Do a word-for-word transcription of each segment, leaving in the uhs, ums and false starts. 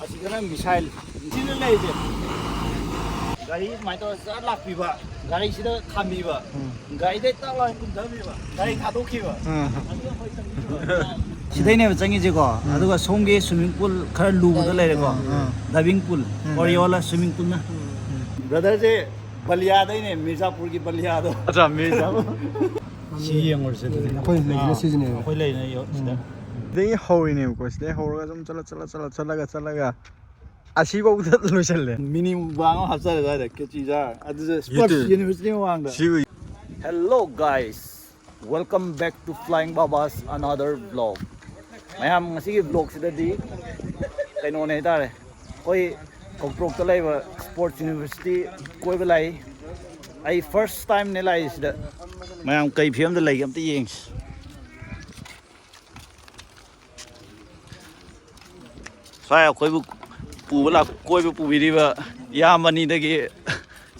ꯑꯁꯤꯗꯅ missile. ꯁꯤꯗ ꯂꯩꯔꯤꯁꯦ ꯒꯥꯔꯤ ꯁꯨꯃꯥꯏꯅ ꯇꯧꯔ ꯆꯠ ꯂꯥꯛꯄꯤꯕ, ꯒꯥꯔꯤꯁꯤꯗ ꯈꯥꯝꯕꯤꯕ, ꯒꯥꯔꯤꯗꯩ ꯇꯛ ꯂꯥꯎꯅ ꯀꯨꯝꯊꯕꯤꯕ, ꯒꯥꯔꯤ ꯊꯥꯗꯣꯛꯈꯤꯕ꯫ ꯑꯥ꯫ ꯑꯗꯨꯒ ꯑꯩꯈꯣꯏ ꯆꯪꯈꯤꯕ꯫ ꯁꯤꯗꯩꯅꯦꯕ ꯆꯪꯉꯤꯁꯦꯀꯣ꯫ ꯑꯗꯨꯒ ꯁꯣꯝꯒꯤ swimming pool ꯈꯔ ꯂꯨꯕꯗ ꯂꯩꯔꯦꯀꯣ꯫ ꯑꯥ꯫ Diving pool, Oriole swimming poolꯅ꯫ Brotherꯁꯦ ꯕꯂꯤꯌꯥꯗꯩꯅꯦ, ꯃꯤꯔꯖꯥꯄꯨꯔꯒꯤ ꯕꯂꯤꯌꯥꯗꯣ꯫ ꯑꯠꯆꯥ, ꯃꯤꯔꯖꯥꯄꯨꯔ꯫ ꯁꯤ ꯌꯦꯡꯉꯨꯔꯁꯦ ꯑꯗꯨꯗꯤ꯫ ꯑꯩꯈꯣꯏ ꯂꯩꯔꯤꯁꯦ ꯑꯥ, ꯁꯤꯁꯤꯅꯦꯕ꯫ ꯑꯩꯈꯣꯏ ꯂꯩꯔꯤꯅꯦ ꯁꯤꯗ꯫ ꯁꯤꯗꯩ ꯍꯧꯔꯤꯅꯦꯕꯀꯣ꯫ ꯁꯤꯗꯩ ꯍꯧꯔꯒ ꯁꯨꯝ ꯆꯠꯂ, ꯆꯠꯂ, ꯆꯠꯂ, ꯆꯠꯂꯒ, ꯆꯠꯂꯒ ꯑꯁꯤꯐꯥꯎꯗ ꯂꯣꯏꯁꯜꯂꯦ꯫ Mini mukbang ꯑꯃ ꯍꯥꯞꯆꯔꯦ ꯑꯗꯨꯋꯥꯏꯗ, ꯈꯦꯆꯤ ꯆꯥꯔ꯫ ꯑꯗꯨꯁꯨ Sports University ꯃꯃꯥꯡꯗ꯫ ꯁꯤ Hello guys, welcome back to Flying Babas another vlog. ꯃꯌꯥꯝ, ꯉꯁꯤꯒꯤ vlogꯁꯤꯗꯗꯤ ꯀꯩꯅꯣꯅꯦ ꯍꯥꯏꯇꯥꯔꯦ, ꯑꯩꯈꯣꯏ ꯈꯣꯡꯇ꯭ꯔꯣꯛꯇ ꯂꯩꯕ Sports University ꯀꯣꯏꯕ ꯂꯥꯛꯏ꯫ ꯑꯩ first timeꯅꯦ ꯂꯥꯛꯏꯁꯤꯗ꯫ ꯃꯌꯥꯝ ꯀꯩ ꯐꯤꯕꯝꯗ ꯂꯩꯒꯦ ꯑꯝꯇ ꯌꯦꯡꯁꯤ꯫ ꯁ꯭ꯋꯥꯏ ꯑꯩꯈꯣꯏꯕꯨ ꯄꯨꯕ ꯂꯥꯛ-, ꯀꯣꯏꯕ ꯄꯨꯕꯤꯔꯤꯕ ꯏꯌꯥꯝꯕ ꯑꯅꯤꯗꯒꯤ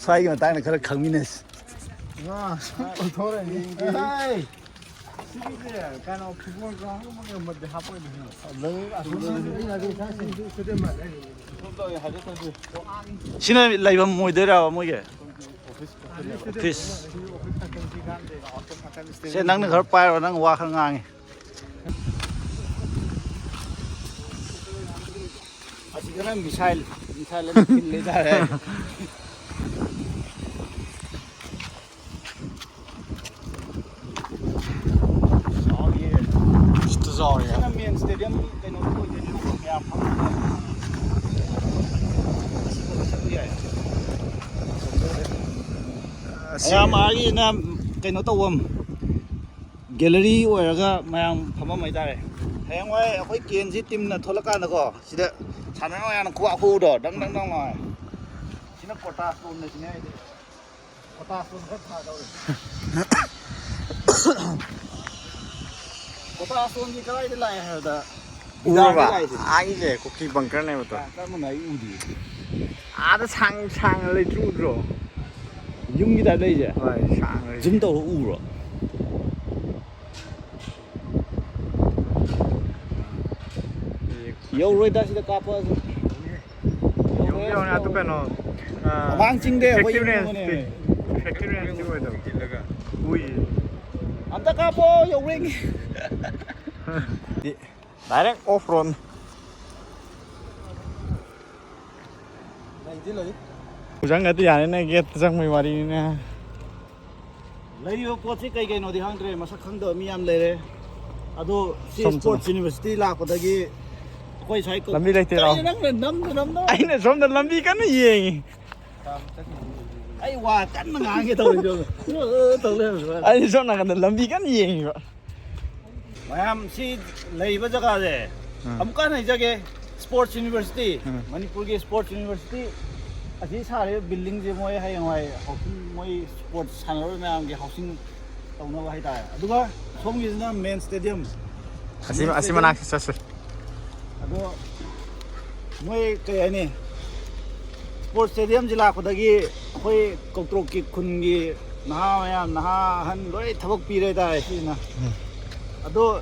ꯁ꯭ꯋꯥꯏꯒꯤ ꯃꯇꯥꯡꯗ ꯈꯔ ꯈꯪꯃꯤꯟꯅꯁꯤ꯫ ꯋꯥ, ꯁꯨꯝ ꯀꯣꯏꯊꯣꯔꯛꯏ꯫ ꯍꯦ! ꯁꯤꯒꯤꯁꯦ ꯀꯩꯅꯣ, football ground ꯑꯃꯒꯤ ꯃꯇꯦꯛ ꯍꯥꯞꯄꯣꯏꯗꯣꯏꯅꯣ? ꯁꯤꯅ ꯂꯩꯐꯝ ꯑꯣꯏꯗꯣꯏꯔꯕ ꯃꯣꯏꯒꯤ? Office꯫ ꯁꯦ, ꯅꯪꯅ ꯈꯔ ꯄꯥꯏꯔꯣ, ꯅꯪ ꯋꯥ ꯈꯔ ꯉꯥꯡꯉꯤ꯫ ꯑꯁꯤꯗꯅ missile, missile ꯑꯅꯤ ꯈꯤꯜꯂꯦ ꯇꯥꯔꯦ꯫ ꯆꯥꯎꯔꯦ꯫ ꯁꯤꯗ ꯆꯥꯎꯔꯦ꯫ ꯁꯤꯅ main stadium ꯀꯩꯅꯣꯗ ꯑꯣꯏꯗꯣꯏꯅꯦꯕꯀꯣ, ꯃꯌꯥꯝ ꯐꯝꯐꯝ꯫ ꯑꯁꯤꯗ ꯆꯠꯄ ꯌꯥꯏ꯫ ꯑꯁꯤ ꯃꯌꯥꯝ ꯑꯥꯒꯤꯅ ꯀꯩꯅꯣ ꯇꯧꯐꯝ, gallery ꯑꯣꯏꯔꯒ ꯃꯌꯥꯝ ꯐꯝꯐꯝ ꯍꯥꯏꯇꯥꯔꯦ꯫ ꯍꯌꯦꯡꯋꯥꯏ ꯑꯩꯈꯣꯏ ꯀꯦꯟꯁꯤ teamꯅ ꯊꯣꯛꯂꯛꯀꯥꯟꯗꯀꯣ, ꯁꯤꯗ ꯁꯥꯟꯅꯔ ꯃꯌꯥꯝꯅ ꯈꯨꯕꯥꯛ ꯈꯨꯕꯗꯣ, ꯗꯪ ꯗꯪ ꯗꯪ ꯂꯥꯎꯔꯦ꯫ ꯁꯤꯅ ꯀꯣꯇꯥ ꯁ꯭ꯇꯣꯟꯅ ꯁꯤꯅꯦ ꯍꯥꯏꯗꯤ꯫ ꯀꯣꯇꯥ ꯁ꯭ꯇꯣꯟ ꯈꯔ ꯊꯥꯗꯧꯔꯦ꯫ ꯀꯣꯇꯥ ꯁ꯭ꯇꯣꯟꯁꯤ ꯀꯗꯥꯏꯗ ꯂꯥꯛꯑꯦ ꯍꯥꯏꯕꯗ, ꯎꯔꯕ? ꯕꯤꯗꯥꯔꯗ ꯂꯥꯛꯏꯁꯦ꯫ ꯑꯥꯒꯤꯁꯦ ꯀꯨꯀꯤ bunkerꯅꯦꯕ ꯇꯣ꯫ ꯀꯔꯝꯕꯅꯣ ꯑꯩ ꯎꯗꯤꯌꯦ꯫ ꯑꯥꯗ ꯁꯥꯡ ꯁꯥꯡꯅ ꯂꯩꯇ꯭ꯔꯨꯗ꯭ꯔꯣ? ꯌꯨꯝꯒꯤ type ꯂꯩꯁꯦ? ꯍꯣꯏ, ꯁꯥꯡꯅ ꯂꯩ꯫ Zoom ꯇꯧꯔ ꯎꯕ꯭ꯔꯣ? ꯌꯧꯔꯣꯏꯗ ꯁꯤꯗ ꯀꯥꯞꯄꯛꯑꯁꯨ꯫ ꯌꯧꯔꯦ, ꯌꯧꯔꯦ, ꯑꯗꯨ ꯀꯩꯅꯣ, ꯑ, ꯃꯃꯥꯡ ꯆꯤꯡꯗ ꯑꯩꯈꯣꯏ effective ꯌꯨꯝ range ꯌꯧꯕꯅꯦ꯫ Effective range ꯇꯤ ꯑꯣꯏꯗꯕ꯫ ꯎꯏ꯫ ꯑꯝꯇ ꯀꯥꯞꯄꯣ, ꯌꯧꯔꯦ꯫ Direct off road꯫ ꯂꯩꯗꯤ ꯂꯩ꯫ ꯆꯪꯉꯗꯤ ꯌꯥꯔꯦꯅꯦ, gate ꯇ ꯆꯪꯕꯩ ꯋꯥꯔꯤꯅꯤꯅꯦ꯫ ꯂꯩꯔꯤꯕ ꯄꯣꯠꯁꯤ ꯀꯩ ꯀꯩꯅꯣꯗꯤ ꯈꯪꯗ꯭ꯔꯦ, ꯃꯁꯛ ꯈꯪꯗꯕ ꯃꯤ ꯌꯥꯝ ꯂꯩꯔꯦ꯫ ꯑꯗꯣ ꯁꯤ ꯁꯣꯝ, ꯁꯣꯝ꯫ Sports University ꯂꯥꯛꯄꯗꯒꯤ ꯑꯩꯈꯣꯏ ꯁ꯭ꯋꯥꯏ ꯀꯧ-, ꯂꯝꯕꯤ ꯂꯩꯇꯦ, ꯀꯩꯅꯣ ꯂꯥꯎ꯫ ꯅꯪꯅ ꯅꯝꯗ ꯅꯝꯗ? ꯑꯩꯅ ꯁꯣꯝꯗ ꯂꯝꯕꯤ ꯀꯟꯅ ꯌꯦꯡꯉꯤ꯫ ꯑꯩ ꯋꯥ ꯀꯟꯅ ꯉꯥꯡꯒꯦ ꯇꯧꯔꯤꯗꯣ꯫ ꯇꯧ ꯂꯩꯔꯝꯃꯦ꯫ ꯑꯩ ꯁꯣꯝ ꯅꯥꯀꯟꯗ ꯂꯝꯕꯤ ꯀꯟꯅ ꯌꯦꯡꯉꯤꯕ꯫ ꯃꯌꯥꯝ ꯁꯤ ꯂꯩꯔꯤꯕ ꯖꯒꯥꯁꯦ ꯎꯝ꯫ ꯑꯃꯨꯛꯀ ꯍꯟꯅ ꯍꯥꯏꯖꯒꯦ, Sports University, ꯎꯝ꯫ ꯃꯅꯤꯄꯨꯔꯒꯤ Sports University ꯑꯁꯤ ꯁꯥꯔꯤꯕ building ꯁꯦ ꯃꯣꯏ ꯍꯌꯦꯡꯋꯥꯏ housing, ꯃꯣꯏ sports ꯁꯥꯟꯅꯔꯣꯏ ꯃꯌꯥꯝꯒꯤ housing ꯇꯧꯅꯕ ꯍꯥꯏꯇꯥꯔꯦ꯫ ꯑꯗꯨꯒ ꯁꯣꯝꯒꯤꯁꯤꯅ main stadium꯫ ꯑꯁꯤ, main ꯑꯁꯤ stadium꯫ ꯃꯅꯥꯛꯁꯤ ꯆꯠꯁꯦ꯫ ꯑꯗꯣ ꯃꯣꯏ ꯀꯩ ꯍꯥꯏꯅꯤ, sports stadium ꯁꯤ ꯂꯥꯛꯄꯗꯒꯤ ꯑꯩꯈꯣꯏ ꯀꯧꯇ꯭ꯔꯣꯛꯀꯤ ꯈꯨꯟꯒꯤ ꯅꯍꯥ ꯃꯌꯥꯝ, ꯅꯍꯥ ꯑꯍꯟ ꯂꯣꯏ ꯊꯕꯛ ꯄꯤꯔꯦ ꯍꯥꯏꯇꯥꯔꯦ ꯁꯤꯁꯤꯅ꯫ ꯎꯝ꯫ ꯑꯗꯣ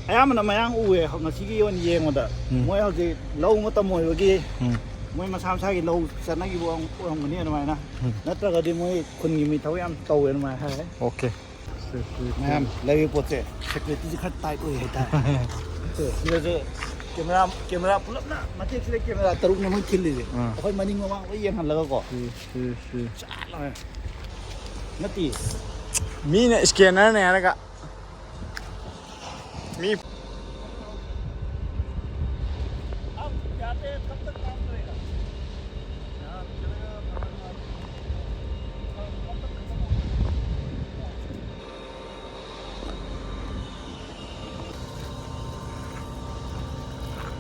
ꯑꯌꯥꯝꯕꯅ ꯃꯌꯥꯡ ꯎꯑꯦ ꯉꯁꯤꯒꯤ ꯑꯣꯏꯅ ꯌꯦꯡꯕꯗ꯫ ꯎꯝ꯫ ꯃꯣꯏ ꯍꯧꯖꯤꯛ ꯂꯧ ꯃꯇꯝ ꯑꯣꯏꯕꯒꯤ ꯎꯝ꯫ ꯃꯣꯏ ꯃꯁꯥ ꯃꯁꯥꯒꯤ ꯂꯧ ꯆꯠꯅꯈꯤꯕ ꯑꯣꯏꯔꯝꯒꯅꯤ ꯑꯗꯨꯃꯥꯏꯅ꯫ ꯎꯝ꯫ ꯅꯠꯇ꯭ꯔꯒꯗꯤ ꯃꯣꯏ ꯈꯨꯟꯒꯤ ꯃꯤ ꯊꯕꯛ ꯌꯥꯝ ꯇꯧꯋꯦ ꯑꯗꯨꯃꯥꯏꯅ ꯍꯥꯏ꯫ Okay꯫ ꯃꯌꯥꯝ ꯂꯩꯔꯤꯕ ꯄꯣꯠꯁꯦ security ꯁꯦ ꯈꯔ tight ꯑꯣꯏ ꯍꯥꯏꯇꯥꯔꯦ꯫ ꯁꯤꯗꯁꯨ camera, camera ꯄꯨꯂꯞꯅ ꯃꯇꯦꯛꯁꯤꯗ camera ꯇꯔꯨꯛꯅꯦ ꯃꯣꯏ ꯈꯤꯜꯂꯤꯁꯦ꯫ ꯑꯥ꯫ ꯑꯩꯈꯣꯏ ꯃꯅꯤꯡ ꯃꯃꯥꯡ ꯂꯣꯏ ꯌꯦꯡꯍꯜꯂꯒꯀꯣ꯫ ꯁꯤ, ꯁꯤ, ꯁꯤ꯫ ꯆꯥ ꯂꯥꯎꯔꯦ꯫ ꯅꯠꯇꯦ꯫ ꯃꯤꯅ scanner ꯅꯦ ꯍꯥꯏꯔꯒ꯫ ꯃꯤ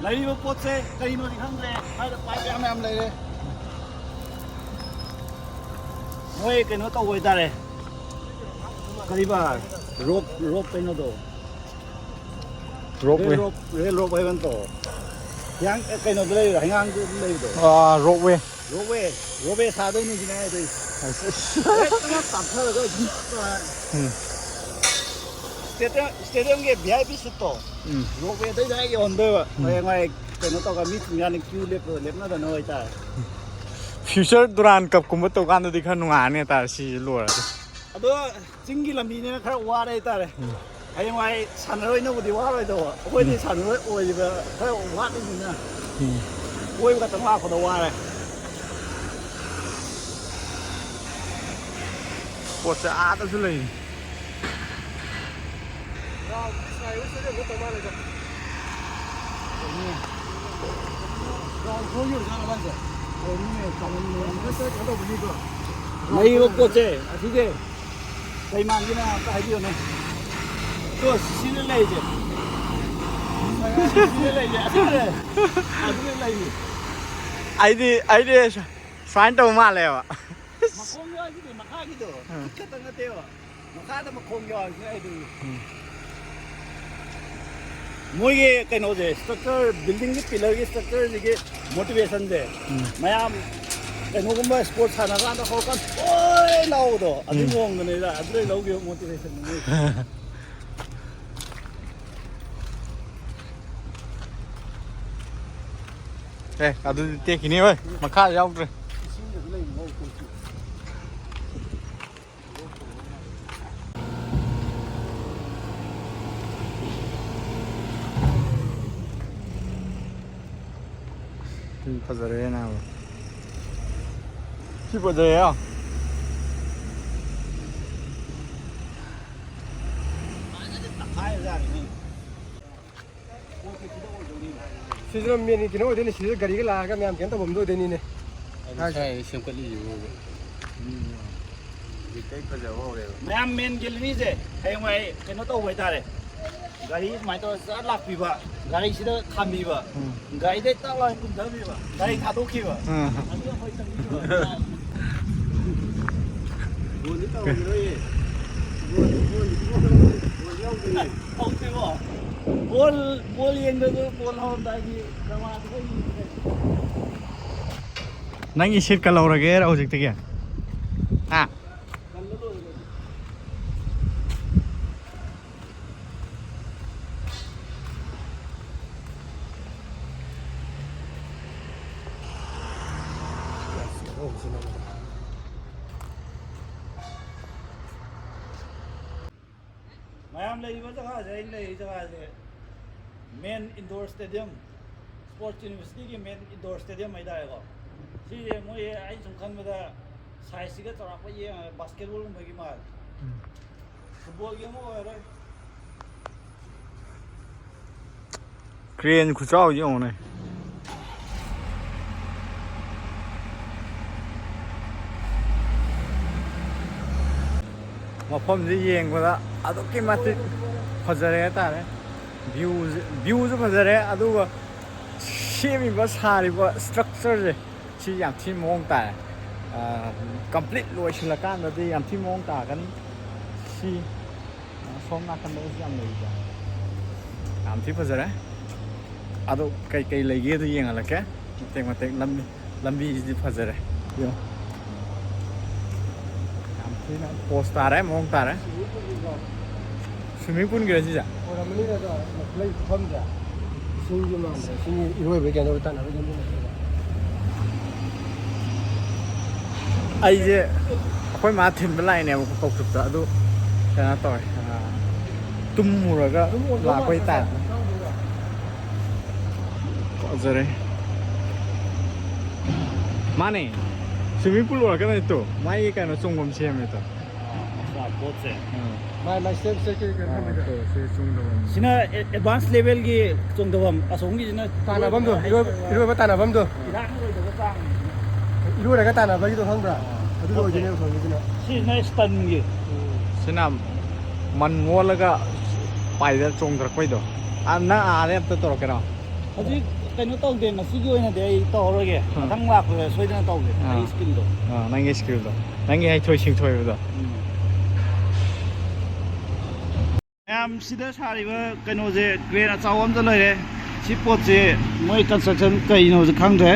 ꯂꯩꯔꯤꯕ ꯄꯣꯠꯁꯦ ꯀꯔꯤꯅꯣꯗꯤ ꯈꯪꯗ꯭ꯔꯦ꯫ ꯁ꯭ꯋꯥꯏꯗ pipe ꯌꯥꯝ ꯌꯥꯝ ꯂꯩꯔꯦ꯫ ꯃꯣꯏ ꯀꯩꯅꯣ ꯇꯧꯕ ꯍꯥꯏꯇꯥꯔꯦ꯫ ꯀꯔꯤꯕ? Rope, rope ꯀꯩꯅꯣꯗꯣ꯫ Ropeway꯫ Rail rope, rail rope ꯍꯥꯏꯕ ꯅꯠꯇ꯭ꯔꯣ? ꯍꯤꯌꯥꯡ, ꯑꯦ, ꯀꯩꯅꯣꯗ ꯂꯩꯕꯗꯣ, ꯍꯩꯉꯥꯡꯗ ꯂꯩꯕꯗꯣ꯫ ꯑꯥ, ropeway꯫ Ropeway, ropeway ꯁꯥꯗꯣꯏꯅꯤ ꯁꯤꯅꯦ ꯍꯥꯏꯗꯣꯏꯁꯦ꯫ ꯑꯁ꯫ ꯍꯦꯛꯇ ꯇꯥꯞꯊꯔꯒ ꯑꯗꯨꯝ ꯎꯝ꯫ ꯁ꯭ꯇꯦꯗꯤꯌꯝꯒꯤ V I P ꯁꯤꯠꯇꯣ um. ꯔꯣꯞꯋꯦꯗꯩ direct ꯌꯧꯍꯟꯗꯣꯏꯕ꯫ ꯎꯝ꯫ ꯍꯌꯦꯡꯋꯥꯏ ꯀꯩꯅꯣ ꯇꯧꯔꯒ ꯃꯤ ꯊꯤꯡꯒꯥꯅꯤ ꯀ꯭ꯌꯨ ꯂꯦꯞꯄꯗꯣ ꯂꯦꯞꯅꯗꯅꯕ ꯍꯥꯏꯇꯥꯔꯦ꯫ ꯐ꯭ꯌꯨꯆꯔ ꯗꯨꯔꯥꯟ ꯀꯞꯀꯨꯝꯕ ꯇꯧꯀꯥꯟꯗꯗꯤ ꯈꯔ ꯅꯨꯡꯉꯥꯏꯔꯅꯤ ꯍꯥꯏꯇꯥꯔꯦ, ꯁꯤꯁꯦ ꯂꯣꯏꯔꯗꯤ꯫ ꯑꯗꯣ ꯆꯤꯡꯒꯤ ꯂꯝꯕꯤꯅꯤꯅ ꯈꯔ ꯋꯥꯔꯦ ꯍꯥꯏꯇꯥꯔꯦ꯫ ꯎꯝ꯫ ꯍꯌꯦꯡꯋꯥꯏ ꯁꯥꯟꯅꯔꯣꯏꯅꯕꯨꯗꯤ ꯋꯥꯔꯣꯏꯗꯧꯕ, ꯑꯩꯈꯣꯏꯗꯤ ꯎꯝ꯫ ꯁꯥꯟꯅꯔꯣꯏ ꯑꯣꯏꯕ ꯈꯔ ꯋꯥꯠꯂꯤꯃꯤꯅ ꯎꯝ꯫ ꯀꯣꯏꯕ ꯈꯛꯇꯪ ꯂꯥꯛꯄꯗ ꯋꯥꯔꯦ꯫ ꯄꯣꯠꯁꯦ ꯑꯥꯗꯁꯨ ꯂꯩꯔꯤ꯫ ꯂꯩꯕ ꯄꯣꯠꯁꯦ ꯑꯁꯤꯁꯦ ꯀꯩ ꯃꯥꯟꯒꯦꯅ ꯑꯝꯇ ꯍꯥꯏꯕꯤꯌꯨꯅꯦ꯫ ꯇꯣ, ꯁꯤꯗ ꯂꯩꯔꯤꯁꯦ꯫ ꯁꯤꯗ ꯂꯩꯔꯤꯁꯦ꯫ ꯑꯗꯨꯅꯦ꯫ ꯑꯗꯨꯅꯦ ꯂꯩꯔꯤꯁꯦ꯫ ꯑꯩꯗꯤ, ꯑꯩꯗꯤ ꯁꯨꯃꯥꯏꯅ ꯇꯧꯕ ꯃꯥꯜꯂꯦꯕ꯫ ꯃꯈꯣꯡ ꯌꯥꯎꯔꯤꯁꯤꯗꯤ ꯃꯈꯥꯒꯤꯗꯣ꯫ ꯑꯥ꯫ ꯈꯤꯠ ꯈꯛꯇ ꯅꯠꯇꯦꯕ꯫ ꯃꯈꯥꯗ ꯃꯈꯣꯡ ꯌꯥꯎꯔꯤꯁꯤꯅ ꯑꯩꯗꯤ꯫ ꯎꯝ꯫ ꯃꯣꯏꯒꯤ ꯀꯩꯅꯣꯁꯦ, ꯁ꯭ꯇ꯭ꯔꯛꯆꯔ, ꯕꯤꯜꯗꯤꯡꯒꯤ ꯄꯤꯂꯔꯒꯤ ꯁ꯭ꯇ꯭ꯔꯛꯆꯔꯁꯤꯒꯤ ꯃꯣꯇꯤꯚꯦꯁꯟꯁꯦ, ꯎꯝ꯫ ꯃꯌꯥꯝ ꯀꯩꯅꯣꯒꯨꯝꯕ ꯁ꯭ꯄꯣꯔꯠꯁ ꯁꯥꯟꯅꯀꯥꯟꯗ ꯍꯧꯔꯀꯥꯟꯗ ꯍꯣꯏ ꯂꯥꯎꯕꯗꯣ, ꯑꯗꯨꯒꯤ ꯎꯝ꯫ ꯃꯑꯣꯡꯗꯅꯦꯗ꯫ ꯑꯗꯨꯗꯩ ꯂꯧꯈꯤꯕ ꯃꯣꯇꯤꯚꯦꯁꯟ ꯃꯣꯏ꯫ ꯑꯦ, ꯑꯗꯨꯗꯤ ꯇꯦꯛꯈꯤꯅꯤ ꯍꯣꯏ, ꯃꯈꯥ ꯌꯥꯎꯗ꯭ꯔꯦ꯫ ꯏꯁꯤꯡꯗꯁꯨ ꯂꯩꯕ ꯉꯧ ꯇꯦꯛꯈꯤ꯫ ꯁꯤ ꯐꯖꯔꯦ ꯅꯥꯕ꯫ ꯁꯤ ꯐꯖꯔꯦ ꯌꯥ꯫ ꯁꯤꯁꯤꯅ ꯃꯦꯟꯒꯤ ꯀꯩꯅꯣ ꯑꯣꯏꯗꯣꯏꯅꯤ, ꯁꯤꯗ ꯒꯥꯔꯤꯒ ꯂꯥꯛꯑꯒ ꯃꯌꯥꯝ ꯀꯩꯅꯣ ꯇꯧꯐꯝꯗꯣ ꯑꯣꯏꯗꯣꯏꯅꯤꯅꯦ꯫ ꯑꯗꯨ ꯁ꯭ꯋꯥꯏꯗ ꯁꯦꯝꯒꯠꯂꯤꯁꯤꯕꯨ꯫ ꯍꯧꯖꯤꯛꯇꯩ ꯐꯖꯕ ꯍꯧꯔꯦꯕ꯫ ꯃꯌꯥꯝ ꯃꯦꯟ ꯒꯦꯂꯔꯤꯁꯦ ꯍꯌꯦꯡꯋꯥꯏ ꯀꯩꯅꯣ ꯇꯧꯕ ꯍꯥꯏꯇꯥꯔꯦ, ꯒꯥꯔꯤ ꯁꯨꯃꯥꯏꯅ ꯇꯧꯔ ꯆꯠ ꯂꯥꯛꯄꯤꯕ, ꯒꯥꯔꯤꯁꯤꯗ ꯈꯥꯝꯕꯤꯕ, ꯎꯝ꯫ ꯒꯥꯔꯤꯗꯩ ꯇꯛ ꯂꯥꯎꯅ ꯀꯨꯝꯊꯕꯤꯕ, ꯒꯥꯔꯤ ꯊꯥꯗꯣꯛꯈꯤꯕ꯫ ꯎꯝ꯫ ꯑꯗꯨ ꯑꯩꯈꯣꯏ ꯆꯪꯕꯤꯕ꯫ ꯕꯣꯜꯗꯤ ꯇꯧꯔꯝꯈꯤꯔꯣꯏꯌꯦ꯫ ꯕꯣꯜ, ꯕꯣꯜ, ꯕꯣꯜ, ꯕꯣꯜ ꯌꯥꯎꯗ꯭ꯔꯤꯌꯦ꯫ ꯍꯧꯗ꯭ꯔꯤꯕꯣ? ꯕꯣꯜ, ꯕꯣꯜ ꯌꯦꯡꯗ꯭ꯔꯁꯨ ꯕꯣꯜ ꯍꯧꯔꯝꯗꯥꯏꯒꯤ ꯗ꯭ꯔꯃꯥꯗꯨ ꯈꯔ ꯌꯦꯡꯉꯦ꯫ ꯅꯪꯒꯤ ꯁꯤꯠꯀ ꯂꯧꯔꯒꯦꯔ ꯍꯧꯖꯤꯛꯇꯒꯤ? ꯍꯥ? ꯀꯜꯂ ꯂꯣꯏꯔꯦ ꯀꯩꯅꯣ꯫ ꯃꯌꯥꯝ ꯂꯩꯔꯤꯕ ꯖꯒꯥꯁꯦ, ꯑꯩꯅ ꯂꯩꯔꯤ ꯖꯒꯥꯁꯦ main indoor stadium, sports university ꯒꯤ main indoor stadium ꯍꯥꯏꯇꯥꯔꯦꯀꯣ꯫ ꯁꯤꯁꯦ ꯃꯣꯏ, ꯑꯩ ꯁꯨꯝ ꯈꯟꯕꯗ size ꯁꯤꯒ ꯆꯥꯎꯔꯥꯛꯄ ꯌꯦꯡꯉꯒ basketball ꯒꯨꯝꯕꯒꯤ ꯃꯥꯜꯂꯦ꯫ Football ꯒꯤ ꯑꯃ ꯑꯣꯏꯔꯦ꯫ Crane ꯈꯨꯆꯥꯎꯗꯤ ꯌꯦꯡꯉꯨꯅꯦ꯫ ꯃꯐꯝꯁꯤ ꯌꯦꯡꯕꯗ ꯑꯗꯨꯛꯀꯤ ꯃꯇꯤꯛ ꯐꯖꯔꯦ ꯍꯥꯏꯇꯥꯔꯦ꯫ View ꯁꯤ, view ꯁꯨ ꯐꯖꯔꯦ, ꯑꯗꯨꯒ ꯁꯦꯝꯃꯤꯕ, ꯁꯥꯔꯤꯕ structure ꯁꯦ, ꯁꯤ ꯌꯥꯝ ꯊꯤꯅ ꯃꯑꯣꯡ ꯇꯥꯏ꯫ Complete ꯂꯣꯏꯁꯤꯜꯂꯀꯥꯟꯗꯗꯤ ꯌꯥꯝ ꯊꯤꯅ ꯃꯑꯣꯡ ꯇꯥꯒꯅꯤ꯫ ꯁꯤ ꯁꯣꯝ ꯅꯥꯀꯟꯗꯁꯨ ꯌꯥꯝ ꯂꯩꯔꯤꯗ꯫ ꯌꯥꯝ ꯊꯤ ꯐꯖꯔꯦ꯫ ꯑꯗꯣ ꯀꯩꯀꯩ ꯂꯩꯒꯦꯗꯣ ꯌꯦꯡꯍꯜꯂꯛꯀꯦ꯫ ꯃꯇꯦꯛ ꯃꯇꯦꯛ ꯂꯝꯕꯤ, ꯂꯝꯕꯤꯁꯤꯗꯤ ꯐꯖꯔꯦ꯫ ꯌꯦꯡꯉꯣ꯫ ꯌꯥꯝ ꯊꯤꯅ ꯄꯣꯁ ꯇꯥꯔꯦ, ꯃꯑꯣꯡ ꯇꯥꯔꯦ꯫ Swimming pool ꯒꯤꯔꯣ ꯁꯤꯁꯦ? ꯑꯣꯏꯔꯝꯃꯅꯤꯅꯦ ꯑꯗꯣ, ꯂꯩ ꯄꯨꯈꯝꯁꯦ꯫ ꯏꯁꯤꯡꯒꯤ ꯃꯥꯟꯗ꯭ꯔꯣ? ꯏꯁꯤꯡꯒꯤ ꯏꯔꯣꯏꯕꯒꯤ ꯀꯩꯅꯣ ꯇꯥꯟꯅꯕꯒꯤ ꯂꯝꯕꯤ ꯅꯠꯇꯦꯕ꯫ ꯑꯩꯁꯦ ꯑꯩꯈꯣꯏ ꯃꯥ ꯊꯤꯟꯕ ꯂꯥꯛꯏꯅꯦꯕꯀꯣ ꯀꯧꯇ꯭ꯔꯨꯛꯇ, ꯑꯗꯨ ꯀꯩꯅꯣ ꯇꯧꯔꯦ, ꯑ, ꯇꯨꯝꯃꯨꯔꯒ ꯂꯥꯛꯄꯩ ꯇꯥꯏꯞꯇ꯫ ꯐꯖꯔꯦ꯫ ꯃꯥꯅꯦ, swimming pool ꯑꯣꯏꯔꯛꯀꯗꯣꯏꯅꯤ ꯇꯣ꯫ ꯃꯥꯒꯤ ꯀꯩꯅꯣ ꯆꯣꯡꯐꯝ ꯁꯦꯝꯃꯦ ꯇꯣ꯫ ꯑꯥ, ꯄꯣꯠꯁꯦ꯫ ꯑꯥ꯫ ꯃꯥꯏ ꯃꯥꯏ ꯁ꯭ꯇꯦꯞ ꯁ꯭ꯇꯦꯞꯀꯤ ꯀꯩꯅꯣ ꯑꯥ, ꯊꯝꯃꯤꯗꯣ꯫ ꯇꯣ, ꯁꯤ ꯆꯣꯡꯐꯝ꯫ ꯁꯤꯅ advance level ꯒꯤ ꯆꯣꯡꯊꯐꯝ, ꯑꯁꯣꯝꯒꯤꯁꯤꯅ ꯇꯥꯟꯅꯐꯝꯗꯣ, ꯏꯔꯣꯏ- ꯏꯔꯣꯏꯕ ꯇꯥꯟꯅꯐꯝꯗꯣ꯫ ꯏꯔꯥꯡ ꯑꯣꯏꯗꯕ ꯆꯥꯡꯅꯤ꯫ ꯏꯔꯣꯏꯔꯒ ꯇꯥꯟꯅꯕꯒꯤꯗꯣ ꯈꯪꯕ꯭ꯔꯥ? ꯑꯗꯨꯗꯣ ꯑꯣꯏꯗꯣꯏꯅꯦꯕ ꯑꯁꯣꯝꯒꯤꯁꯤꯅ꯫ ꯁꯤꯁꯤꯅ ꯁ꯭ꯇꯟꯒꯤ꯫ ꯁꯤꯅ ꯃꯟ ꯑꯣꯜꯂꯒ ꯄꯥꯏꯗ ꯆꯣꯡꯊꯔꯛꯄꯩꯗꯣ꯫ ꯑ, ꯅꯪ ꯑꯥꯗꯩ ꯑꯝꯇ ꯇꯧꯔꯛꯀꯦꯔꯣ? ꯍꯧꯖꯤꯛ ꯀꯩꯅꯣ ꯇꯧꯗꯦ, ꯉꯁꯤꯒꯤ ꯑꯣꯏꯅꯗꯤ ꯑꯩ ꯇꯧꯔꯔꯣꯏꯒꯦ꯫ ꯑꯥ꯫ ꯃꯊꯪ ꯂꯥꯛꯄꯗ ꯁꯣꯏꯗꯅ ꯇꯧꯒꯦ, ꯑꯥ꯫ ꯑꯩ skill ꯗꯣ꯫ ꯑꯥ, ꯅꯪꯒꯤ skill ꯗꯣ, ꯅꯪꯒꯤ ꯍꯩꯊꯣꯏ ꯁꯤꯡꯊꯣꯏꯕꯗꯣ꯫ ꯎꯝ꯫ ꯃꯌꯥꯝ, ꯁꯤꯗ ꯁꯥꯔꯤꯕ ꯀꯩꯅꯣꯁꯦ, crane ꯑꯆꯧꯕ ꯑꯃꯁꯨ ꯂꯩꯔꯦ꯫ ꯁꯤ ꯄꯣꯠꯁꯦ ꯃꯣꯏ construction ꯀꯩꯅꯣꯁꯦ ꯈꯪꯗ꯭ꯔꯦ,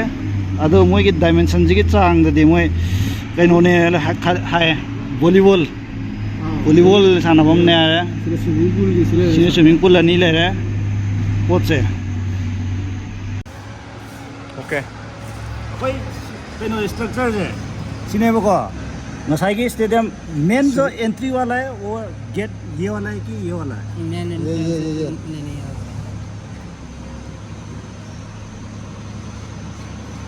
ꯑꯗꯣ ꯃꯣꯏꯒꯤ dimension ꯁꯤꯒꯤ ꯆꯥꯡꯗꯗꯤ ꯃꯣꯏ ꯀꯩꯅꯣꯅꯦ ꯍꯥꯏ, ꯍꯥꯏ, volleyball꯫ ꯑꯥ꯫ Volleyball ꯁꯥꯟꯅꯐꯝꯅꯦ ꯍꯥꯏꯔꯦ꯫ ꯁꯤꯗ swimming pool ꯒꯤ ꯁꯤ ꯂꯩꯔꯦ꯫ ꯁꯤꯅ swimming pool ꯑꯅꯤ ꯂꯩꯔꯦ꯫ ꯄꯣꯠꯁꯦ꯫ OK꯫ ꯑꯩꯈꯣꯏ ꯀꯩꯅꯣ ꯁ꯭ꯇ꯭ꯔꯛꯆꯔꯁꯦ ꯁꯤꯅꯦꯕꯀꯣ, ꯉꯁꯥꯏꯒꯤ ꯁ꯭ꯇꯦꯗꯤꯌꯝ ꯃꯦꯟ ꯖꯣ ꯑꯦꯟꯇ꯭ꯔꯤ ꯋꯥꯂꯥ ꯍꯥꯏ, ꯑꯣ ꯒꯦꯠ ꯌꯦ ꯋꯥꯂꯥ ꯍꯥꯏ ꯀꯤ ꯌꯦ ꯋꯥꯂꯥ ꯍꯥꯏ? मेन ये, ये, ये। नहीं, नहीं,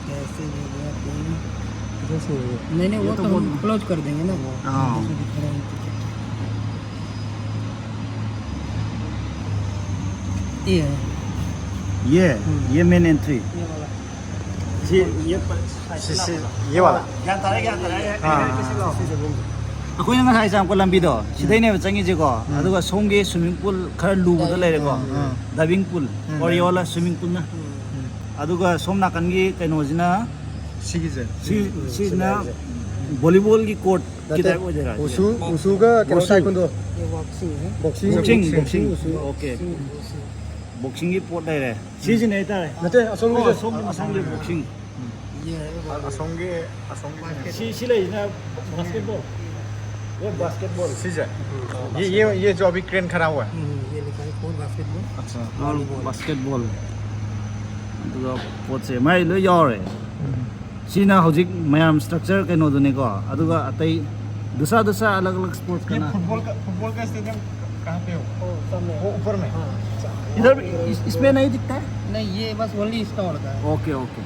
कैसे हो गया तुम? इधर से हो गया। नहीं नहीं, वो तो हम क्लोज कर देंगे ना। हाँ। जैसे दिख रहा है। ये है। ये ये मेन एंट्री। ये वाला। ये ये ꯁꯤ ꯁꯤ ये वाला ꯒ꯭ꯌꯥꯟ ꯇꯥꯔꯦ, ꯒ꯭ꯌꯥꯟ ꯇꯥꯔꯦ꯫ ꯑꯩꯈꯣꯏꯅ ꯉꯁꯥꯏ ꯆꯪꯉꯛꯄ ꯂꯝꯕꯤꯗꯣ ꯁꯤꯗꯩꯅꯦꯕ ꯆꯪꯉꯤꯁꯦꯀꯣ꯫ ꯑꯗꯨꯒ ꯁꯣꯝꯒꯤ ꯁ꯭ꯋꯤꯃꯤꯡ ꯄꯨꯜ ꯈꯔ ꯂꯨꯕꯗ ꯂꯩꯔꯦꯀꯣ, ꯗꯥꯏꯚꯤꯡ ꯄꯨꯜ, ꯑꯣꯔꯤꯌꯣꯂꯥ ꯁ꯭ꯋꯤꯃꯤꯡ ꯄꯨꯜꯅ꯫ ꯑꯗꯨꯒ ꯁꯣꯝ ꯅꯥꯀꯟꯒꯤ ꯀꯩꯅꯣꯁꯤꯅ ꯁꯤꯒꯤꯁꯦ ꯁꯤ ꯁꯤꯅ ꯚꯣꯂꯤꯕꯣꯜꯒꯤ ꯀꯣꯔꯠꯀꯤ ꯇꯥꯏꯞ ꯑꯣꯏꯗꯣꯏꯔꯥ? ꯎꯁꯨ ꯎꯁꯨꯒ ꯀꯩꯅꯣ ꯇꯥꯏꯀꯨꯟꯗꯣ ये बॉक्सिंग है। Boxing boxing, boxing. ꯎꯁꯨ ꯑꯣꯀꯦ, ꯕꯣꯛꯁꯤꯡꯒꯤ ꯄꯣꯠ ꯂꯩꯔꯦ꯫ ꯁꯤꯁꯤꯅꯦ ꯍꯥꯏꯇꯥꯔꯦ꯫ ꯅꯠꯇꯦ ꯑꯁꯣꯝꯒꯤꯁꯦ ꯑꯁꯣꯝ ꯑꯁꯣꯝꯒꯤ ꯕꯣꯛꯁꯤꯡ꯫ ये है वो। ꯑꯁꯣꯝꯒꯤ ꯑꯁꯣꯝꯒꯤ ꯁꯤ ꯁꯤ ꯂꯩꯁꯤꯅ ꯕꯥꯁꯀꯦꯠꯕꯣꯜ꯫ ꯍꯣꯏ, ꯕꯥꯁꯀꯦꯠꯕꯣꯜ꯫ ꯁꯤꯁꯦ ये ये ये जो अभी क्रेन खड़ा हुआ है हम्म, ये लिखा है फोर बास्केटबॉल। अच्छा ꯕꯥꯁꯀꯦꯠꯕꯣꯜ꯫ ꯑꯗꯨꯒ ꯄꯣꯠꯁꯦ ꯃꯥꯏ ꯂꯣꯏ ꯌꯥꯎꯔꯦ꯫ ꯁꯤꯅ ꯍꯧꯖꯤꯛ ꯃꯌꯥꯝ ꯁ꯭ꯇ꯭ꯔꯛꯆꯔ ꯀꯩꯅꯣꯗꯨꯅꯤꯀꯣ꯫ ꯑꯗꯨꯒ ꯑꯇꯩ ꯗꯨꯁꯥ ꯗꯨꯁꯥ ꯑꯂꯛ ꯑꯂꯛ ꯁ꯭ꯄꯣꯔꯠꯁ ये ꯀꯅꯥ? फुटबॉल का फुटबॉल का स्टेडियम कहाँ पे हो ओ, सामने। वो ऊपर में इधर इस, इसमें नहीं दिखता है? नहीं, ये बस ओनली इसका होता है। Okay, okay.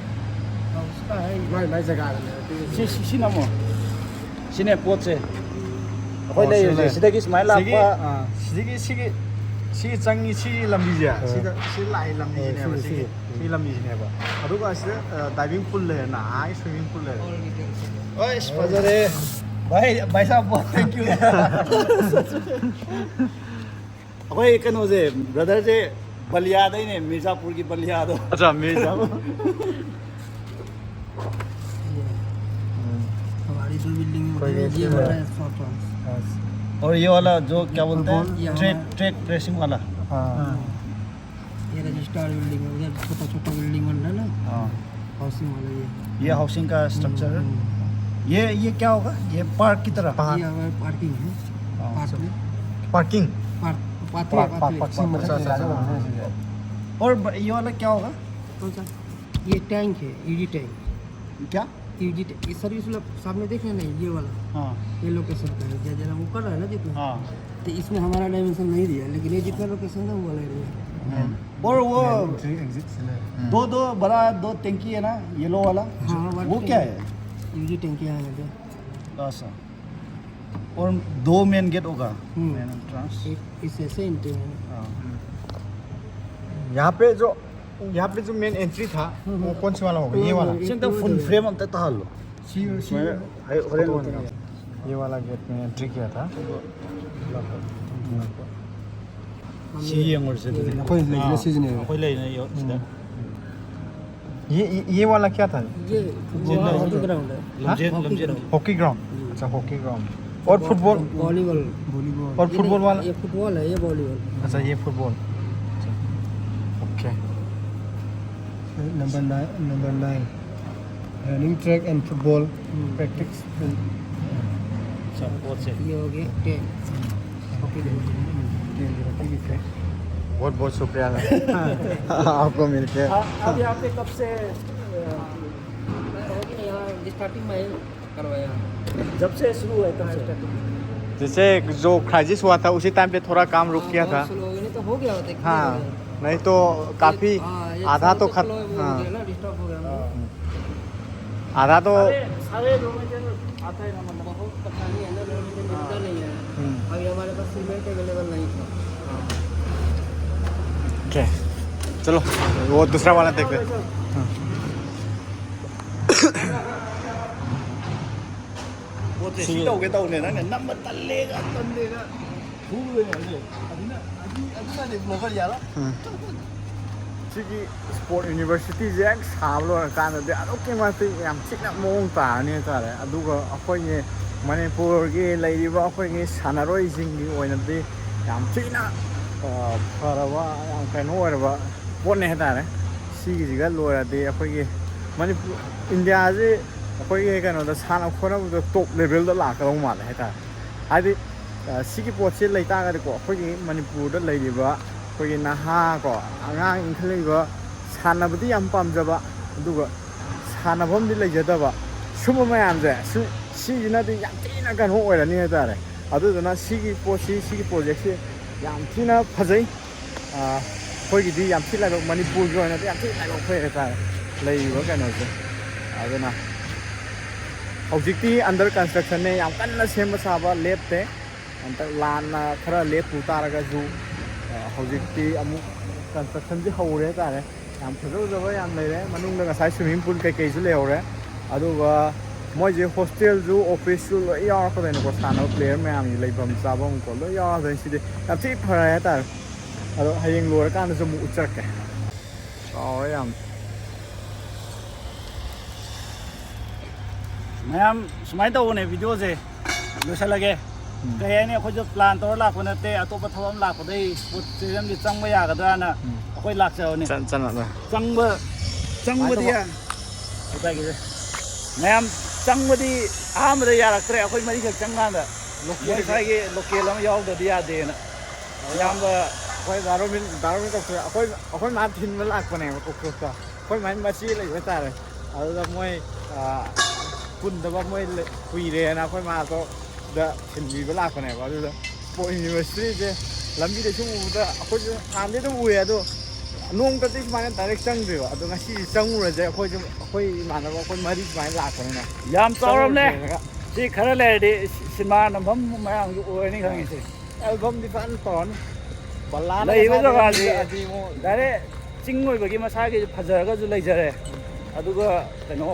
हाँ, उसका है ये। मैं मैं जगह आ रहा है ꯁꯤ ꯁꯤ ꯁꯤꯅ ꯑꯃꯨꯛ ꯁꯤꯅꯦ ꯄꯣꯠꯁꯦ꯫ ꯑꯩꯈꯣꯏ ꯑꯣ, ꯂꯩꯔꯤꯁꯦ ꯁꯤꯅꯦ꯫ ꯁꯤꯗꯒꯤ ꯁꯨꯃꯥꯏꯅ ꯁꯤꯒꯤ ꯂꯥꯛꯄ꯫ ꯁꯤꯗꯒꯤ ꯁꯤꯒꯤ ꯁꯤꯒꯤ ꯆꯪꯉꯤ ꯁꯤꯒꯤ ꯂꯝꯕꯤꯁꯦ ꯁꯤꯗ ꯁꯤ ꯂꯥꯛꯏ ꯂꯝꯕꯤꯁꯤꯅꯦꯕ ꯁꯤꯒꯤ, ꯁꯤꯒꯤ ꯁꯤꯒꯤ꯫ ꯁꯤ ꯂꯝꯕꯤꯁꯤꯅꯦꯕ꯫ ꯑꯗꯨꯒ ꯁꯤꯗ ꯗꯥꯏꯚꯤꯡ ꯄꯨꯜ ꯂꯩꯔꯦꯅ ꯑꯥ ꯁ꯭ꯋꯤꯃꯤꯡ ꯄꯨꯜ ꯂꯩꯔꯦ꯫ ꯑꯁ ꯐꯖꯔꯦ꯫ ꯚꯥꯏ ꯚꯥꯏ ꯁꯥꯕ ꯊꯦꯡꯀ꯭ꯌꯨ꯫ ꯑꯩꯈꯣꯏ ꯀꯩꯅꯣꯁꯦ ꯕ꯭ꯔꯗꯔꯁꯦ ꯕꯂꯤꯌꯥꯗꯩꯅꯦ, ꯃꯤꯔꯖꯥꯄꯨꯔꯒꯤ ꯕꯂꯤꯌꯥꯗꯣ꯫ अच्छा मिर्जा हमारी दो बिल्डिंग में कोई उधर है, ऐसे ये ना। हमारा शॉप हाउस। और ये वाला जो क्या बोलते हैं, ये ट्रैक हमारा ट्रैक रेसिंग वाला। हाँ ये रजिस्ट्रार बिल्डिंग है, उधर छोटा छोटा बिल्डिंग बन रहा है ना, हाँ, हाउसिंग वाला ये। ये हाउसिंग का स्ट्रक्चर है। हम्म। ये ये क्या होगा? ये पार्क की तरह। ये हमारा पार्किंग है, हाँ। पार्क में। Parking park, pathway, park, pathway. Park, park, अच्छा, अच्छा, अच्छा। और ब- ये वाला क्या होगा? कौन सा? ये टैंक है, ईडी टैंक। क्या? यूजी, सर, इस वाला सामने देख रहे हैं ना, ये वाला, हाँ ये लोकेशन का है, जरा ऊपर है ना जितना, हाँ तो इसमें हमारा डायमेंशन नहीं दिया, लेकिन ये जितना लोकेशन है वो वाला एरिया है। और वो एग्जिट से ले। दो दो बड़ा दो टंकी है ना, येलो वाला, हाँ, वो क्या है? यूजी टंकी आएगा क्या? अच्छा। और दो मेन गेट होगा। हम्म। Main entrance. इस ऐसे एंट्री है। यहाँ पे जो यहाँ पे जो मेन एंट्री था, वो कौन से वाला होगा? ये वाला। एकदम फुल फ्रेम ꯑꯝꯇ ꯇꯥꯍꯜꯂꯣ꯫ ꯁꯤ ꯁꯤ ꯍꯣꯔꯦꯟ ये वाला गेट में एंट्री किया था। ꯁꯤ ꯌꯦꯡꯉꯨꯔꯁꯦ ꯑꯗꯨꯗꯤ꯫ ꯑꯩꯈꯣꯏ ꯂꯩꯁꯤꯅ ꯁꯤꯁꯤꯅꯦꯕ꯫ ꯑꯩꯈꯣꯏ ꯂꯩꯅ ꯁꯤꯗ꯫ ये ये- ये वाला क्या था? ये हॉकी ग्राउंड है। ꯂꯝꯖꯦꯟ ꯂꯝꯖꯦꯟ꯫ Hockey ground. अच्छा, हॉकी ग्राउंड। और फुटबॉल? वॉलीबॉल। और फुटबॉल वाला? ये फुटबॉल है, ये वॉलीबॉल। अच्छा, ये football. Okay. Number nine, number nine, running track and football practice. अच्छा, बहुत से। ये हो गया टेन। Hockey ground. बहुत बहुत शुक्रिया आपको मिलके। आप यहाँ पे कब से? मैं हो गया यहाँ स्टार्टिंग में ही करवाया। जब से शुरू हुआ है तब से। जैसे जो क्राइसिस हुआ था, उसी टाइम पे थोड़ा काम रुक गया था। स्लो हो गया, नहीं तो हो गया होता है। हाँ, नहीं तो काफ़ी हाँ, एक आधा साल तो तक खत स्लो हो हाँ, गया ना, डिस्टर्ब हो गया ना। आधा तो सारे लोगों के आता है ना, मतलब। बहुत परेशानी है ना, लोगों को मिलता नहीं है। हम्म, अभी हमारे पास सीमेंट अवेलेबल नहीं था। ओके। चलो, वो दूसरा वाला देखते हैं। ꯄꯣꯠꯁꯦ ꯁꯤ ꯇꯧꯒꯦ ꯇꯧꯅꯦ, ꯅꯪꯅ ꯅꯝꯕ ꯇꯜꯂꯦꯒ ꯇꯜꯂꯦꯒ ꯐꯨꯗꯣꯏꯅꯦ ꯍꯧꯖꯤꯛ꯫ ꯑꯗꯨꯅ ꯑꯗꯨ ꯑꯗꯨꯅꯗꯤ ꯕ꯭ꯂꯣꯒꯔ ꯌꯥꯔꯣꯏ꯫ ꯁꯤꯒꯤ ꯏꯁꯄꯣꯔꯠ ꯌꯨꯅꯤꯚꯔꯁꯤꯇꯤꯁꯦ ꯍꯦꯛ ꯁꯥꯕ ꯂꯣꯏꯔꯀꯥꯟꯗꯗꯤ ꯑꯗꯨꯛꯀꯤ ꯃꯇꯤꯛ ꯌꯥꯝ ꯊꯤꯅ ꯃꯑꯣꯡ ꯇꯥꯔꯅꯤ ꯍꯥꯏꯇꯥꯔꯦ꯫ ꯑꯗꯨꯒ ꯑꯩꯈꯣꯏꯒꯤ ꯃꯅꯤꯄꯨꯔꯒꯤ ꯂꯩꯔꯤꯕ ꯑꯩꯈꯣꯏꯒꯤ ꯁꯥꯟꯅꯔꯣꯏꯁꯤꯡꯒꯤ ꯑꯣꯏꯅꯗꯤ ꯌꯥꯝ ꯊꯤꯅ ꯑ, ꯐꯔꯕ, ꯌꯥꯝ ꯀꯩꯅꯣ ꯑꯣꯏꯔꯕ ꯄꯣꯠꯅꯤ ꯍꯥꯏꯇꯥꯔꯦ꯫ ꯁꯤꯒꯤꯁꯤꯒ ꯂꯣꯏꯔꯗꯤ ꯑꯩꯈꯣꯏꯒꯤ ꯃꯅꯤꯄꯨꯔ, ꯏꯟꯗꯤꯌꯥꯁꯤ ꯑꯩꯈꯣꯏꯒꯤ ꯀꯩꯅꯣꯗ ꯁꯥꯟꯅ ꯈꯣꯠꯅꯕꯗ ꯇꯣꯞ ꯂꯦꯚꯦꯜꯗ ꯂꯥꯛꯀꯗꯧ ꯃꯥꯜꯂꯦ ꯍꯥꯏꯇꯥꯔꯦ꯫ ꯍꯥꯏꯗꯤ ꯑ, ꯁꯤꯒꯤ ꯄꯣꯠꯁꯤ ꯂꯩꯇꯥꯔꯒꯗꯤꯀꯣ, ꯑꯩꯈꯣꯏꯒꯤ ꯃꯅꯤꯄꯨꯔꯗ ꯂꯩꯔꯤꯕ ꯑꯩꯈꯣꯏꯒꯤ ꯅꯍꯥ ꯀꯣ, ꯑꯉꯥꯡ ꯏꯟꯈꯠꯂꯛꯏꯕ, ꯁꯥꯟꯅꯕꯗꯤ ꯌꯥꯝ ꯄꯥꯝꯖꯕ, ꯑꯗꯨꯒ ꯁꯥꯟꯅꯐꯝꯗꯤ ꯂꯩꯖꯗꯕ꯫ ꯁꯨꯝꯕ ꯃꯌꯥꯝꯁꯦ ꯁꯤ ꯁꯤꯁꯤꯅꯗꯤ ꯌꯥꯝ ꯊꯤꯅ ꯀꯩꯅꯣ ꯑꯣꯏꯔꯅꯤ ꯍꯥꯏꯇꯥꯔꯦ꯫ ꯑꯗꯨꯗꯨꯅ ꯁꯤꯒꯤ ꯄꯣꯠꯁꯤ, ꯁꯤꯒꯤ ꯄ꯭ꯔꯣꯖꯦꯛꯁꯤ ꯌꯥꯝ ꯊꯤꯅ ꯐꯖꯩ꯫ ꯑꯩꯈꯣꯏꯒꯤꯗꯤ ꯌꯥꯝ ꯊꯤ ꯂꯥꯏꯕꯛ, ꯃꯅꯤꯄꯨꯔꯒꯤ ꯑꯣꯏꯅꯗꯤ ꯌꯥꯝ ꯊꯤ ꯂꯥꯏꯕꯛ ꯐꯩ ꯍꯥꯏꯇꯥꯔꯦ, ꯂꯩꯔꯤꯕ ꯀꯩꯅꯣꯁꯦ꯫ ꯑꯗꯨꯅ ꯍꯧꯖꯤꯛꯇꯤ under constructionꯅꯦ, ꯌꯥꯝ ꯀꯟꯅ ꯁꯦꯝꯕ ꯁꯥꯕ ꯂꯦꯞꯇꯦ꯫ ꯍꯟꯗꯛ ꯂꯥꯟꯅ ꯈꯔ ꯂꯦꯞꯄꯨ ꯇꯥꯔꯒꯁꯨ, ꯍꯧꯖꯤꯛꯇꯤ ꯑꯃꯨꯛ constructionꯁꯤ ꯍꯧꯔꯦ ꯍꯥꯏꯇꯥꯔꯦ꯫ ꯌꯥꯝ ꯐꯖ ꯐꯖꯕ ꯌꯥꯝ ꯂꯩꯔꯦ ꯃꯅꯨꯡꯗ꯫ ꯉꯁꯥꯏ swimming pool ꯀꯩꯀꯩꯁꯨ ꯂꯩꯍꯧꯔꯦ꯫ ꯑꯗꯨꯒ ꯃꯣꯏꯁꯦ hostelꯁꯨ, officeꯁꯨ ꯂꯣꯏ ꯌꯥꯎꯔꯛꯀꯗꯣꯏꯅꯤꯀꯣ꯫ ꯁꯥꯟꯅꯕ player ꯃꯌꯥꯝꯒꯤ ꯂꯩꯐꯝ ꯆꯥꯐꯝꯀꯣ ꯂꯣꯏ ꯌꯥꯎꯔꯛꯀꯗꯣꯏꯅꯤ꯫ ꯁꯤꯗꯤ ꯌꯥꯝ ꯊꯤ ꯐꯔꯦ ꯍꯥꯏꯇꯥꯔꯦ꯫ ꯑꯗꯣ ꯍꯌꯦꯡ ꯂꯣꯏꯔꯀꯥꯟꯗꯁꯨ ꯑꯃꯨꯛ ꯎꯠꯆꯔꯛꯀꯦ꯫ ꯆꯥꯎꯔꯦ ꯌꯥꯝ꯫ ꯃꯌꯥꯝ, ꯁꯨꯃꯥꯏꯅ ꯇꯧꯕꯅꯦ videoꯁꯦ꯫ ꯂꯣꯏꯁꯤꯜꯂꯒꯦ꯫ ꯎꯝ꯫ ꯀꯩ ꯍꯥꯏꯅꯤ, ꯑꯩꯈꯣꯏꯁꯨ plan ꯇꯧꯔ ꯂꯥꯛꯄ ꯅꯠꯇꯦ꯫ ꯑꯇꯣꯞꯄ ꯊꯕꯛ ꯑꯃ ꯂꯥꯛꯄꯗꯩ ꯄꯣꯠ ꯆꯩ ꯑꯃꯗꯤ ꯆꯪꯕ ꯌꯥꯒꯗ꯭ꯔꯥꯅ ꯎꯝ꯫ ꯑꯩꯈꯣꯏ ꯂꯥꯛꯆꯕꯅꯦ꯫ ꯆꯟ-, ꯆꯟꯅꯕ꯫ ꯆꯪꯕ, ꯆꯪꯕꯗꯤ ꯀꯃꯥꯏꯅ ꯌꯥ-, ꯍꯥꯏꯇꯥꯒꯦ꯫ ꯃꯌꯥꯝ, ꯆꯪꯕꯗꯤ ꯑꯍꯥꯟꯕꯗ ꯌꯥꯔꯛꯇ꯭ꯔꯦ꯫ ꯑꯩꯈꯣꯏ ꯃꯔꯤꯈꯛ ꯆꯪꯀꯥꯟꯗ ꯂꯣꯀꯦꯜꯒꯤ꯫ ꯃꯣꯏ ꯁ꯭ꯋꯥꯏꯒꯤ local ꯑꯃ ꯌꯥꯎꯗ꯭ꯔꯗꯤ ꯌꯥꯗꯦꯅ꯫ ꯑꯗꯣ ꯏꯌꯥꯝꯕ ꯑꯩꯈꯣꯏ ꯗꯥ ꯔꯣꯕꯤꯟ, ꯗꯥ ꯔꯣꯕꯤꯟ ꯀꯧꯊꯣꯛꯑꯦ꯫ ꯑꯩꯈꯣꯏ, ꯑꯩꯈꯣꯏ ꯃꯥ ꯊꯤꯟꯕ ꯂꯥꯛꯄꯅꯦꯕ ꯎꯈ꯭ꯔꯨꯜꯗ꯫ ꯑꯩꯈꯣꯏ ꯃꯥꯏ ꯃꯆꯦ ꯂꯩꯕ ꯍꯥꯏꯇꯥꯔꯦ꯫ ꯑꯗꯨꯗ ꯃꯣꯏ, ꯑ, ꯄꯨꯟꯗꯕ ꯃꯣꯏ ꯂꯩ-, ꯀꯨꯏꯔꯦꯅ ꯑꯩꯈꯣꯏ ꯃꯥꯗꯣ ꯗ ꯊꯤꯟꯕꯤꯕ ꯂꯥꯛꯄꯅꯦꯕ꯫ ꯑꯗꯨꯗ ꯁ꯭ꯄꯣꯔꯠ ꯌꯨꯅꯤꯚꯔꯁꯤꯇꯤꯁꯦ ꯂꯝꯕꯤꯗ ꯁꯨꯝ ꯎꯕꯗ, ꯑꯩꯈꯣꯏꯁꯨ ꯍꯥꯟꯅꯗꯤ ꯑꯗꯨꯝ ꯎꯏ, ꯑꯗꯣ ꯅꯣꯡꯃꯇꯗꯤ ꯁꯨꯃꯥꯏꯅ direct ꯆꯪꯗ꯭ꯔꯤꯕ꯫ ꯑꯗꯣ ꯉꯁꯤꯗꯤ ꯆꯪꯉꯨꯔꯁꯦ꯫ ꯑꯩꯈꯣꯏꯁꯨ, ꯑꯩꯈꯣꯏ ꯏꯃꯥꯟꯅꯕ ꯑꯩꯈꯣꯏ ꯃꯔꯤ ꯁꯨꯃꯥꯏꯅ ꯂꯥꯛꯄꯅꯤꯅ ꯌꯥꯝ ꯆꯥꯎꯔꯕꯅꯦ꯫ ꯆꯪꯉꯨꯔꯁꯦꯅ꯫ ꯁꯤ ꯈꯔ ꯂꯩꯔꯗꯤ ꯁꯤ-, ꯁꯤꯅꯦꯃꯥ ꯅꯝꯐꯝ ꯃꯌꯥꯝꯁꯨ ꯑꯣꯏꯔꯅꯤ ꯈꯪꯉꯤꯁꯦ꯫ ꯑꯦꯜꯕꯝꯗꯤ ꯐꯖꯅ ꯇꯧꯔꯅꯤ꯫ ꯕꯂꯥꯅ ꯂꯩꯕ ꯉꯁꯥꯏꯗꯒꯤ ꯖꯒꯥꯁꯤ ꯌꯦꯡꯕꯤꯔꯛꯑꯗꯤ ꯏꯉꯣ꯫ Direct ꯆꯤꯡ ꯑꯣꯏꯕꯒꯤ ꯃꯁꯥꯒꯤ ꯐꯖꯔꯒꯁꯨ ꯂꯩꯖꯔꯦ꯫ ꯑꯗꯨꯒ ꯀꯩꯅꯣ,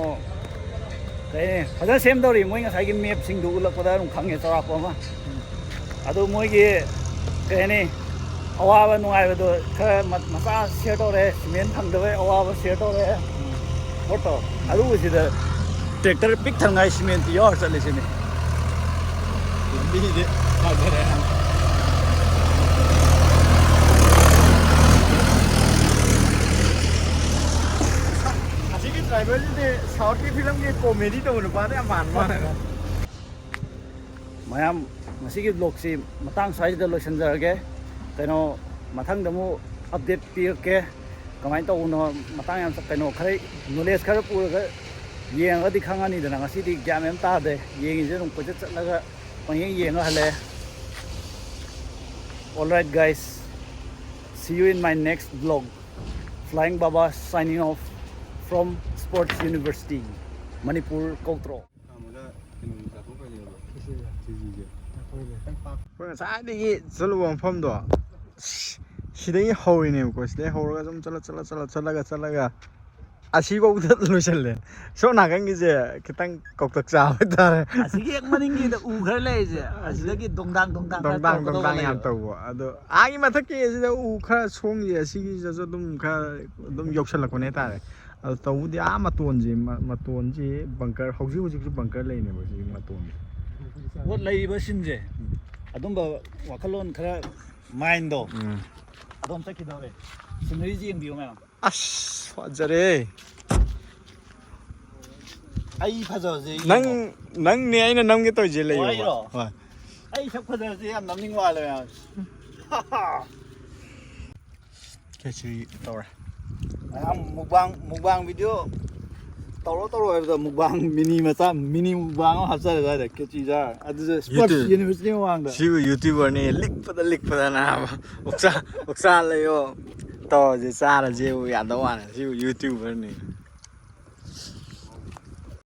ꯀꯩ ꯍꯥꯏꯅꯤ, ꯐꯖꯅ ꯁꯦꯝꯗꯧꯔꯤ꯫ ꯃꯣꯏ ꯉꯁꯥꯏꯒꯤ mapꯁꯤꯡꯗꯣ ꯎꯠꯂꯛꯄꯗ ꯑꯗꯨꯝ ꯈꯪꯉꯦ ꯆꯥꯎꯔꯥꯛꯄ ꯑꯃ꯫ ꯑꯗꯨ ꯃꯣꯏꯒꯤ, ꯀꯩ ꯍꯥꯏꯅꯤ, ꯑꯋꯥꯕ ꯅꯨꯡꯉꯥꯏꯕꯗꯣ ꯈꯔ ꯃ-, ꯃꯆꯥ share ꯇꯧꯔꯦ, cement ꯐꯪꯗꯕꯩ ꯑꯋꯥꯕ share ꯇꯧꯔꯦ꯫ ꯄꯣꯠꯇꯣ ꯑꯗꯨꯕꯨꯁꯤꯗ tractor ꯄꯤꯛ ꯊꯟꯉꯥꯏ cementꯇꯤ ꯌꯥꯎꯔ ꯆꯠꯂꯤꯁꯤꯅꯤ꯫ ꯂꯝꯕꯤꯗꯤ ꯐꯖꯔꯦ꯫ ꯑꯁꯤꯒꯤ driverꯁꯤꯗꯤ Southꯀꯤ filmꯒꯤ comedy ꯇꯧꯕ ꯅꯨꯄꯥꯗ ꯌꯥꯝ ꯃꯥꯟꯕ ꯋꯥꯅꯦ꯫ ꯃꯌꯥꯝ, ꯉꯁꯤꯒꯤ vlogꯁꯤ ꯃꯇꯥꯡ ꯁ꯭ꯋꯥꯏꯁꯤꯗ ꯂꯣꯏꯁꯤꯟꯖꯔꯒꯦ꯫ ꯀꯩꯅꯣ, ꯃꯊꯪꯗ ꯑꯃꯨꯛ update ꯄꯤꯔꯛꯀꯦ꯫ ꯀꯃꯥꯏꯅ ꯇꯧꯕꯅꯣ, ꯃꯇꯥꯡ ꯌꯥꯝ ꯆ-, ꯀꯩꯅꯣ, ꯈꯔ ꯅꯣꯂꯦꯖ ꯈꯔ ꯄꯨꯔꯒ ꯌꯦꯡꯉꯒꯗꯤ ꯈꯪꯉꯅꯤꯗꯅ꯫ ꯉꯁꯤꯗꯤ ꯒ꯭ꯌꯥꯟ ꯃꯦꯟ ꯇꯥꯗꯦ, ꯌꯦꯡꯉꯤꯁꯦ ꯑꯗꯨꯝ ꯀꯣꯏꯆꯠ ꯆꯠꯂꯒ ꯄꯪꯌꯦꯡ ꯌꯦꯡꯉ ꯍꯜꯂꯛꯑꯦ꯫ Alright guys, see you in my next vlog. Flying Baba signing off from Sports University, Manipur, Kautro. ꯑꯩꯈꯣꯏ ꯉꯁꯥꯏꯗꯒꯤ ꯆꯠꯂꯨꯕ ꯃꯐꯝꯗꯣ ꯁꯤꯗꯒꯤ ꯍꯧꯔꯤꯅꯦꯕꯀꯣ꯫ ꯁꯤꯗꯒꯤ ꯍꯧꯔꯒ ꯁꯨꯝ ꯆꯠꯂ ꯆꯠꯂ ꯆꯠꯂ ꯆꯠꯂꯒ ꯆꯠꯂꯒ ꯑꯁꯤꯐꯧꯗ ꯂꯣꯏꯁꯜꯂꯦ꯫ ꯁꯣꯝ ꯅꯥꯀꯟꯒꯤꯁꯦ ꯈꯤꯇꯪ ꯀꯧꯇꯛ ꯆꯥꯕ ꯍꯥꯏꯇꯥꯔꯦ꯫ ꯑꯁꯤꯒꯤ ꯍꯦꯛ ꯃꯅꯤꯡꯒꯤꯗ ꯎ ꯈꯔ ꯂꯩꯔꯤꯁꯦ, ꯑꯁꯤꯗꯒꯤ ꯗꯣꯡꯗꯥꯡ ꯗꯣꯡꯗꯥꯡ ꯈꯔ ꯗꯣꯡꯗꯥꯡ ꯇꯧꯔꯛꯀꯗꯧꯕ ꯗꯣꯡꯗꯥꯡ ꯌꯥꯝ ꯂꯩꯌꯦꯕ꯫ ꯇꯧꯕ꯫ ꯑꯗꯣ ꯑꯥꯒꯤ ꯃꯊꯛꯀꯤ ꯑꯁꯤꯗ ꯎ ꯈꯔ ꯁꯣꯡꯉꯤ, ꯑꯁꯤꯒꯤꯁꯤꯗꯁꯨ ꯑꯗꯨꯝ ꯈꯔ ꯑꯗꯨꯝ ꯌꯧꯁꯜꯂꯛꯄꯅꯦ ꯍꯥꯏꯇꯥꯔꯦ꯫ ꯑꯗꯣ ꯇꯧꯕꯗꯤ ꯑꯥ ꯃꯇꯣꯟꯁꯦ, ꯃ-, ꯃꯇꯣꯟꯁꯦ ꯕꯪꯀꯔ, ꯍꯧꯖꯤꯛ ꯍꯧꯖꯤꯛꯁꯨ ꯕꯪꯀꯔ ꯂꯩꯅꯦꯕ ꯁꯤꯒꯤ ꯃꯇꯣꯟꯁꯦ꯫ ꯄꯣꯠ ꯂꯩꯔꯤꯕꯁꯤꯡꯁꯦ, ꯎꯝ꯫ ꯑꯗꯨꯝꯕ ꯋꯥꯈꯜꯂꯣꯟ ꯈꯔ, ꯃꯥꯏꯟꯗꯣ ꯎꯝ꯫ ꯑꯗꯣꯝ ꯆꯠꯈꯤꯗꯧꯔꯦ꯫ ꯁꯤꯅꯔꯤꯁꯤ ꯌꯦꯡꯕꯤꯌꯨ ꯃꯌꯥꯝ꯫ ꯑꯁ, ꯐꯖꯔꯦ꯫ ꯑꯩ ꯐꯖꯕꯁꯦ ꯅꯪ, ꯌꯦꯡꯉꯣ꯫ ꯅꯪꯅꯦ ꯑꯩꯅ ꯅꯝꯒꯦ ꯇꯧꯔꯤꯁꯦ, ꯑꯣ, ꯂꯩꯌꯣꯕ꯫ ꯑꯩꯔꯣ? ꯍꯣꯏ꯫ ꯑꯩ ꯁꯛ ꯐꯖꯕꯁꯦ ꯌꯥꯝ ꯅꯝꯅꯤꯡ ꯃꯥꯜꯂꯦ ꯃꯌꯥꯝ꯫ ꯈꯦꯆ꯭ꯔꯤ ꯇꯧꯔꯦ꯫ ꯃꯌꯥꯝ ꯃꯨꯛꯕꯥꯡ, ꯃꯨꯛꯕꯥꯡ ꯚꯤꯗꯤꯑꯣ ꯇꯧꯔꯣ ꯇꯧꯔꯣ ꯍꯥꯏꯕꯗ ꯃꯨꯛꯕꯥꯡ ꯃꯤꯅꯤ ꯃꯆꯥ, ꯃꯤꯅꯤ ꯃꯨꯛꯕꯥꯡ ꯑꯃ ꯍꯥꯞꯆꯔꯦ ꯑꯗꯨꯋꯥꯏꯗ, ꯈꯦꯆ꯭ꯔꯤ ꯆꯥꯔ꯫ ꯑꯗꯨꯁꯨ Sports YouTube꯫ University ꯃꯃꯥꯡꯗ꯫ ꯁꯤꯕꯨ YouTuberꯅꯦ, ꯂꯤꯛꯄꯗ ꯂꯤꯛꯄꯗ ꯅꯥꯕ꯫ ꯑꯣꯛꯁꯥ, ꯑꯣꯛꯁꯥ ꯂꯩꯌꯣ꯫ ꯇꯧꯔꯁꯦ, ꯆꯥꯔꯁꯦꯕꯨ ꯌꯥꯗꯧ ꯃꯥꯜꯂꯦ꯫ ꯁꯤꯕꯨ YouTuberꯅꯦ꯫